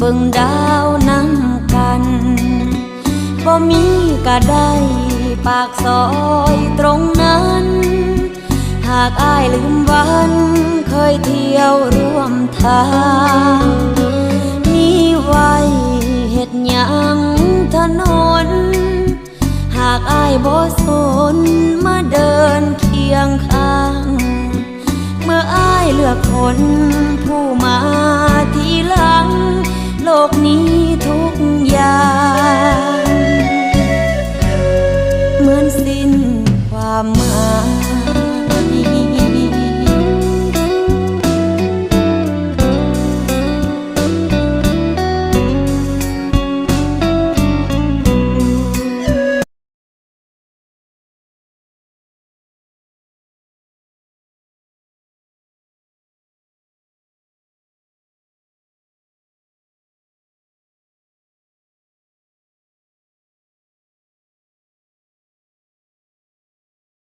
ເບິ່ງດາວນຳກັນ ບໍ່ມີກະໄດ້ປາກຊອຍຕົງນັ້ນ ຫາກອ້າຍລືມວັນເຄີຍທ່ຽວຮ່ວມທາງ ມີໄວ້ເຮັດຫຍັງຖະໜົນ ຫາກອ້າຍບໍ່ສົນມາເດີນຄຽງຂ້າງ ເມື່ອອ້າຍເລືອກຄົນຜູ້ມາທີຫຼັງ ໂລກນີ້ທຸກຢ່າງເໝືອນສິ້ນຄວາມໝາ